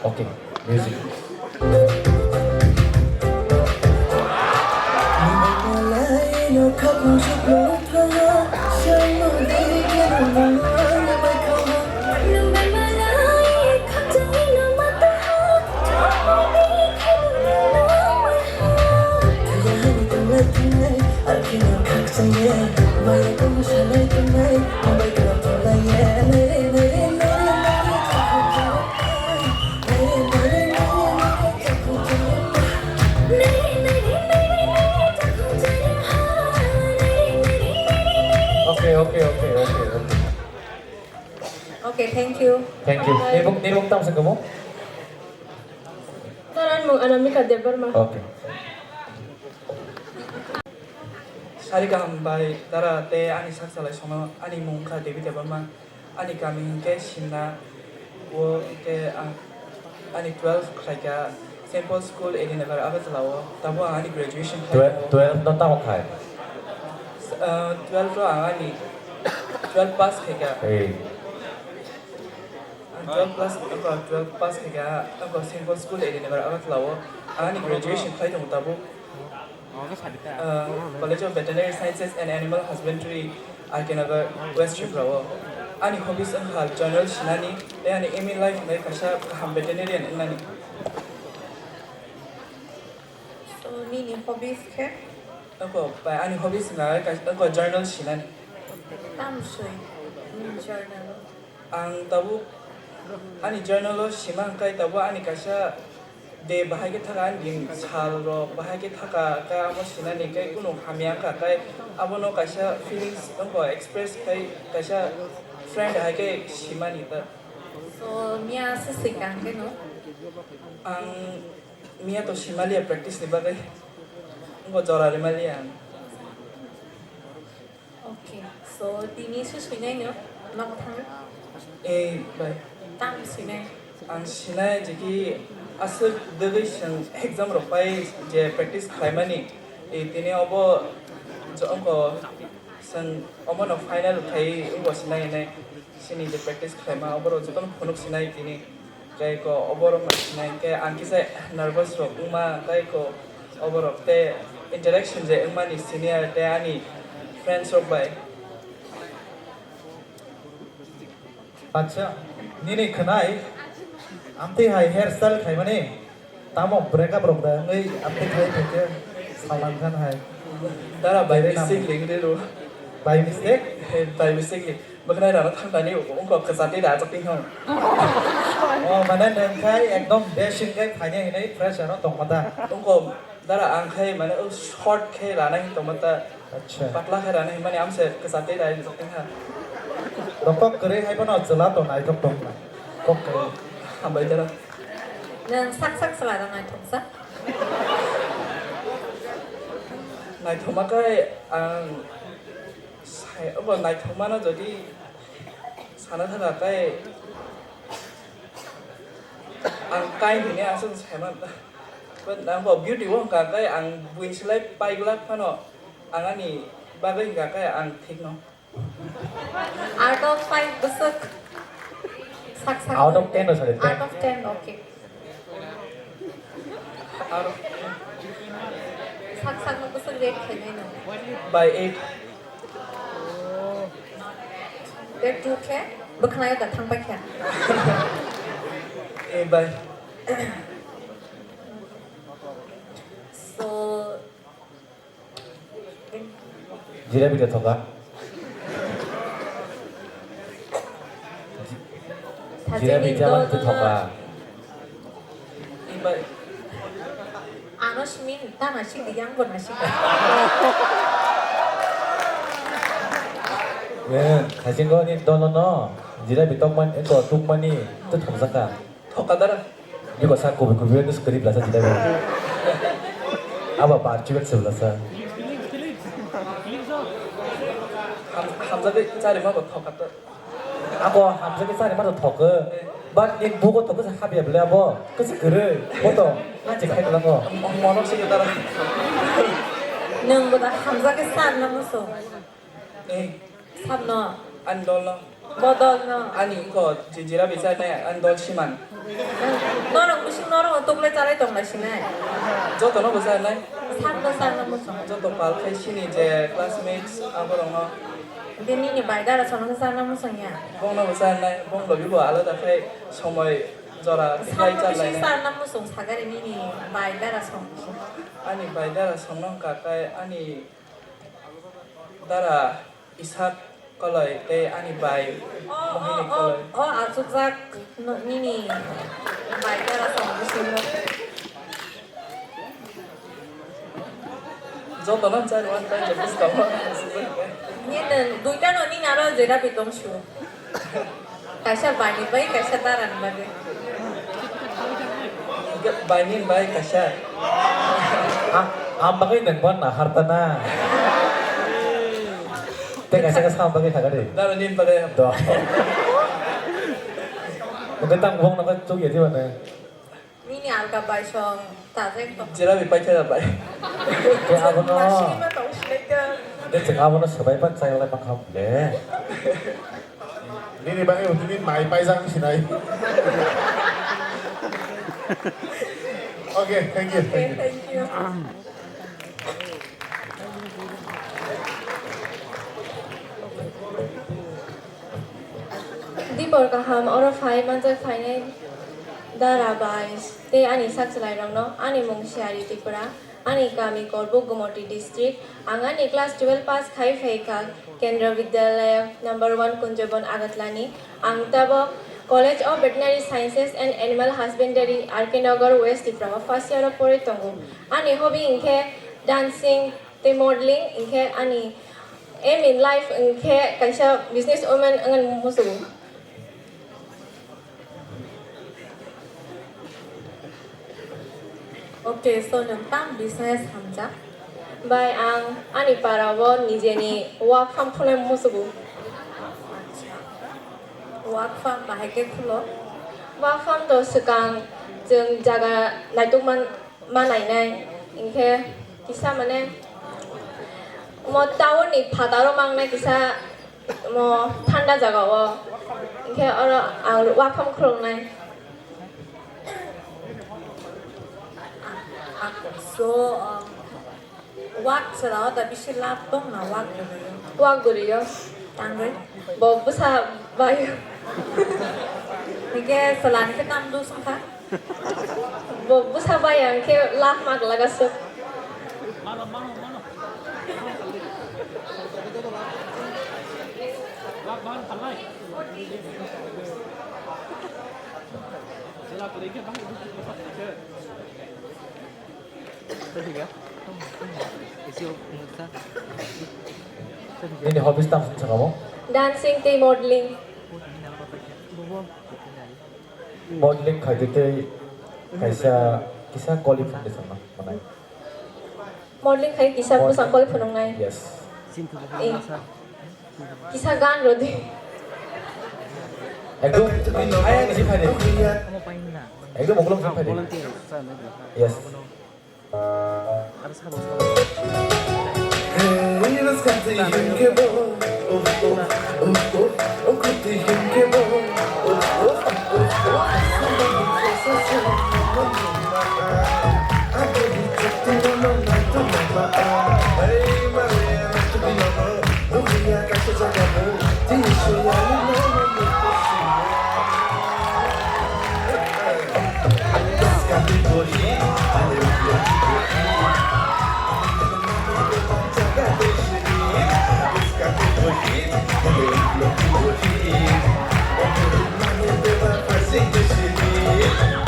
Okay, music. Okay, okay, okay, okay, okay. Okay, thank you. Thank you. Bye. Nirmuk, nirmuk tam se kamo? Taran mung Anamika Debbarma. Okay. Sari kaham bai dara te ani sak salai sono, ani mung kha Devi Debbarma, ani kami hinkhe Simna, o hinkhe ang ani twelve khlaikha Saint Paul School, Edinagar, Agartala o, tabo ang ani graduation khlaikha. Twelve, twelve no tamo khai? Ah, twelve o ang ani twelve pass khaikha. Hey. Ang twelve class, ang twelve pass khaikha, ang Saint Paul School, Edinagar, Agartala o, ang ani graduation khlai tongo tabuk. Ah, College of Veterinary Sciences and Animal Husbandry, R K Nagar, West Tripura o. Ani hobbies wngkha journal sinani, tei ani aim in life hwnwi kaisa kaham veterinarian wngnani. So, nini hobbies khe? Ako, bai, ani hobbies wngkha kaisa, ako journal sinani. Tamo swi, nini journal o? Ang tabuk ani journal o sima hwnkhe tabuk ani kaisa de bahai khe thaka ani din sal rok bahai khe thaka khe amo sinani khe kunu hamya wngkha khe abono kaisa feelings wngkha express khai kaisa friend hai khe simani ta. So miya se swikang khe no? Ang miya to simaliya practice ni bagwi wngkha jora rimaliya ang. Okay, so tini se swinai no, nok thang? Eh, bai. Tamo swinai? Ang sinai je ki aswk dwgwi chwng exam rok pai je practice khlaimani, eh, tini obo jo-, ongko chwng omono final khai wngbo sinai hinwi. Chini je practice khlaima, oborok jotono phunuk sinai tini. Tei ko oborok no sinai, hwnkhe ang kisa nervous rok wngma, tei ko oborok tei interaction je wngmani senior tei ani friends rok bai. Acha, nini khwnai amtwi hai hairstyle khaimani? Tamo breakup rok da wngwi amtwi khlai phaikhe Salman Khan hai. Dara by mistake lengre ro. By mistake? By mistake le. Bwkhnai rana thangdani ungkok kwchati da chaping hong. Oh, mane nwng khai ekdom best in khai phaini hinwi fresh ano tongma da. Ungkok dara ang khai mane short khai rana hin tongma ta. Acha. Patla khai rana hin mane amse kwchati da chaping ha. Rokok kwrwi hai bono chwla to naithok tongma. Kok kwrwi. Hambai dara. Nwng sak sak chwla rok naithok sa? Naithoma khe ang sai, obo naithoma no jodi sana thaka khe ang kai hini aswk sai man ta. But ang bo beauty o hwnkha khe ang buini slai pai glak phano ang ani bagwi hwnkha khe ang thik no. Out of five bwswk. Sak sak. Out of ten o sadi, ten. Out of ten, okay. Out of ten. Sak sak no bwswk rate khainai no? By eight. Rate two khe bwkhwnai da thang pai kha. Eh, by. So, Jirabi de thoka. Jirabi jalan tu thoka. Ano simin ta nasik di yang bo nasik. Eh, hajingo ni dolo no. Jirabi tokman, eko tukmani tu thokjaka. Thokadara. Biko sa kubi kubi wngkhe kwrwi blasa jilai bo. Abo bar chibet se blasa. Ham-, hamjagwi charima bo thokata. Ako hamjagwi charima to thokgo. But ni bugo to kisa habya bole abo. Kisa kwrwi. Boto. Nachi khai lango. Monok sini tara. Nwng bo da hamjak khe sar na muso. Eh. Sabno. Ani dol no. Bodol no. Ani wngkho jira bichar nai ani dol siman. Norok bising norok tuklai chalai tong lai sinai. Joto no bwsa nai. Sabno sar na muso. Joto pal khai sini je classmates aborok no. Bini ni bai dara sono sa na muso ya. Bong no bwsa nai bong logi bo alada khai somoi jora khlai Sabno chalai bising nai. Sar na muso sagari nini bai dara song. Ani bai dara song no kakai ani dara Isak koloi tei ani bai Mohini koloi. O achukjak nini bai dara song bisingo. Joto no chari wan tai joto skamo. Nini duita no nini aro jera bitong su. Kaisa baini bai, kaisa darani bagwi. Baini bai kaisa. Ah, ang bagwi nang ban na harta na. Tei kaisa kaisa ang bagwi thaga de. Dara nin bagwi. Do. Mungkin tang buang nang chuk ya di mana. Nini alka bai song. Tajek to. Jera bi paithara bai. Ke abono. Masini ma tong silai ka. De chwng abono swbai pan chai lai makham le. Nini bai nini mai pai jang sinai. Okay, thank you, thank you. Thank you. Dibor kaham oro phai manjak phainai dara bai tei ani sak chwlairokno. Ani mung Siyari Tripura, ani kami Korbuk Gumoti district. Ang ani class twelve pass khai phaikha Kendra Vidyalaya number one Kunjabon Agatlani. Ang tabok College of Veterinary Sciences and Animal Husbandry, R K Nagar, West Tripura o first year o pori tongo. Ani hobby hinkhe dancing, tei modeling hinkhe ani aim in life hinkhe kaisa business woman wngmani muchungo. Okay, so nwng tam business hamjak? Bai ang ani para o nijeni work farm khulai muchungo. Acha. Work farm bahai khe khulo? Work farm to swkang chwng jaga naituk man ma nainai, hinkhe kisa mane omo town ni phataro mangnai kisa omo thanda jaga o, hinkhe oro ang work farm khuluknai. So, um, Wak chwla o da bisi lab tong na wak bwrwi o? Wak bwrwi o. Tangwi? Bo bwsa bai o. Hingke chwla ni khe tam dus wngkha? Bo bwsa bai ang khe lab mak laga swk. Nini hobbies tang sung sakamo? Dancing tei modeling. Modeling khaidi tei kaisa kisa koli phunukdi sama manai. Modeling khai kisa bwsang koli phunuknai. Yes. Eh, kisa gan rwdi. Ekdom ayang si phaidi. Ekdom uklok si phaidi. Yes.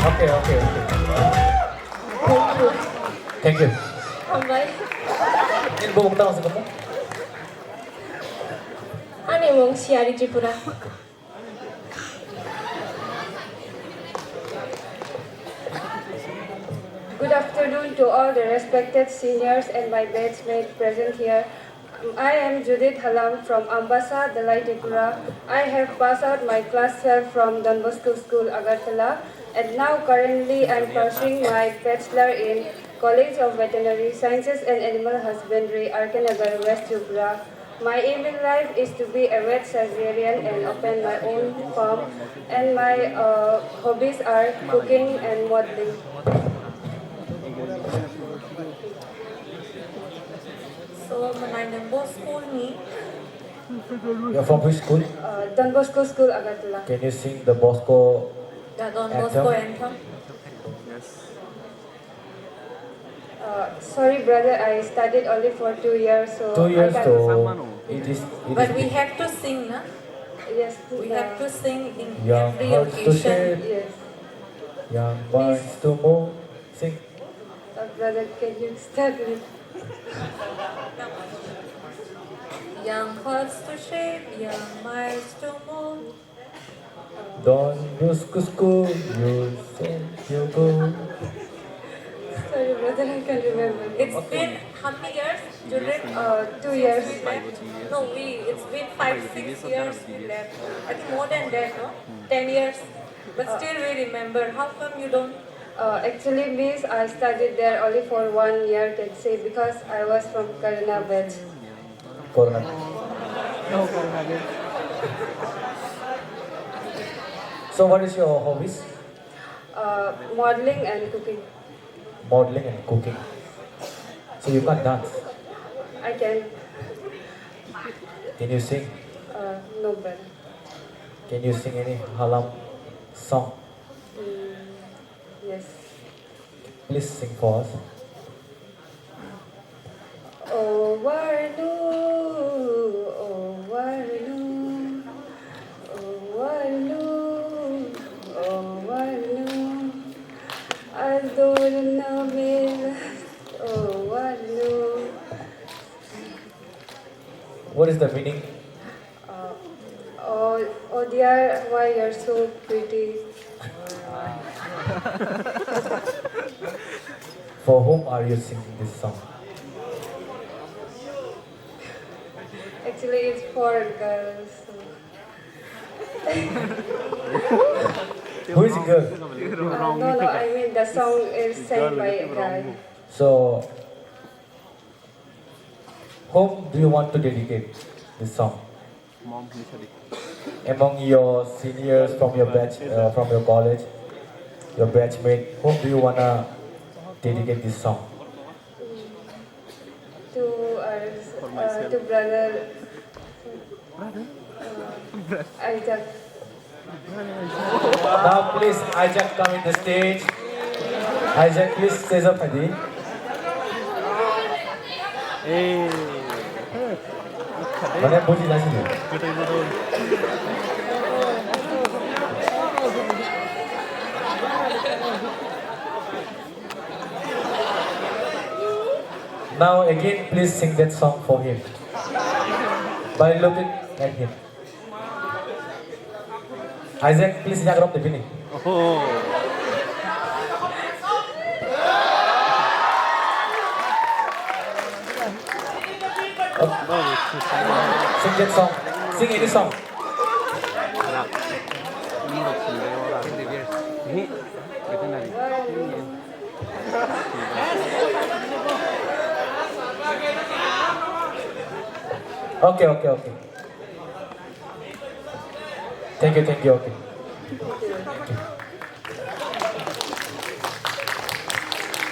Okay, okay, okay. Thank you. Hambai. Ini buku tentang apa? Ani mung Siyari Tripura. Good afternoon to all the respected seniors and my batchmate present here. I am Judith Halam from Ambasa, Dhalai, Tripura. I have passed out my class twelve from Don Bosco School, Agartala, and now currently I am pursuing my bachelor in College of Veterinary Sciences and Animal Husbandry, R K Nagar, West Tripura. My aim in life is to be a vet surgeon and open my own farm, and my uh, hobbies are cooking and modeling. So, manai nang bo school ni? You're from which school? Uh, Don Bosco School, Agartala. Can you sing the Bosco The Don Bosco anthem? Anthem? Uh, sorry, brother, I studied only for two years, so Two I years can't to it is it But is we have to sing, na? Yes, We uh, have to sing in Young every hearts to occasion. Share, Yes. Young minds to move. Sing. Uh, brother, can you start with? Young hearts to shape, young minds to move. Don't lose school, you say you go. Sorry, brother, I can't remember. It's been how many years, Judith? Uh, two years. Since we left? No, we, it's been five, six years we left. I think more than that, no? Ten years. But still we remember. How come you don't? Uh, actually, miss, I studied there only for one year, can say, because I was from Karna batch. Corona. So what is your hobbies? Uh, modeling and cooking. Modeling and cooking. So you can dance? I can. Can you sing? Uh, no, brother. Can you sing any Halam song? Mm, yes. Please sing for us. O Warlu, o Warlu, o Warlu, o Warlu. Ador nabil, o Warlu. What is the meaning? Uh, oh, oh dear, why you're so pretty? For whom are you singing this song? Actually, it's for girls. So. Who is girl? Uh, no, no, I mean the song is sang by a guy. So, whom do you want to dedicate this song? Among your seniors from your batch, uh, from your college, your batchmate, whom do you wanna dedicate this song? To our uh, to brother uh, Isaac. Now please, Isaac, come in the stage. Isaac, please stage up, Hadi. Hey. Mana puji nasi ni? Now again, please sing that song for him by looking at him. Isaac, please, nyakrok de bini. Oh. Sing that song. Sing any song. Okay, okay, okay. Thank you, thank you. Okay.